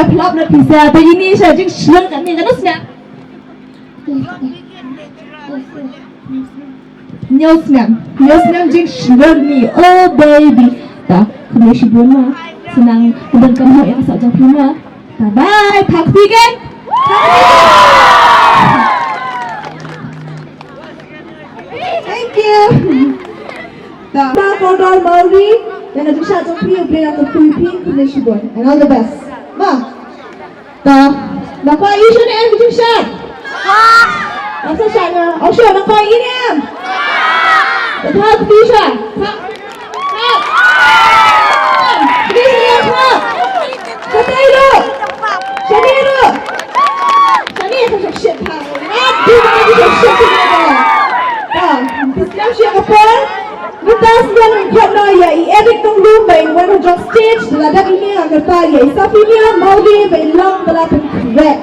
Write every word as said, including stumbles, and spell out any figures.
Phlop na pisa, te ini sha jingshlur kane, kano snem? Hynñiew snem, hynñiew snem jingshlur ni, oh baby. Ta, khublei shibun ma, sa nang pyndonkam hok ïa ka soh jong phi ma. Ta bye, thank you again. Thank you. Ta, ma kordor Mawri, ïa ka jingshad jong phi, U Blei un kyrkhu ïa phi, khublei shibun. And all the best. Ma. Ta, nang kwah ïa shane em ka jingshad? Nang sa shad ïa, oh sure, nang kwah ïa ne em? Ta, ta, ta, ta, ta. Please, ïa, ta. Shane ruh. Shane ruh. Shane ruh. Shane ruh. Ta, ta, ta, ta. Mynta sdang khot noh ïa i Eric Nonglum ba in wan ha jong stage, lada ine nga kyrpad ïa i Safina Mawde ba in long ba la pynkhreh.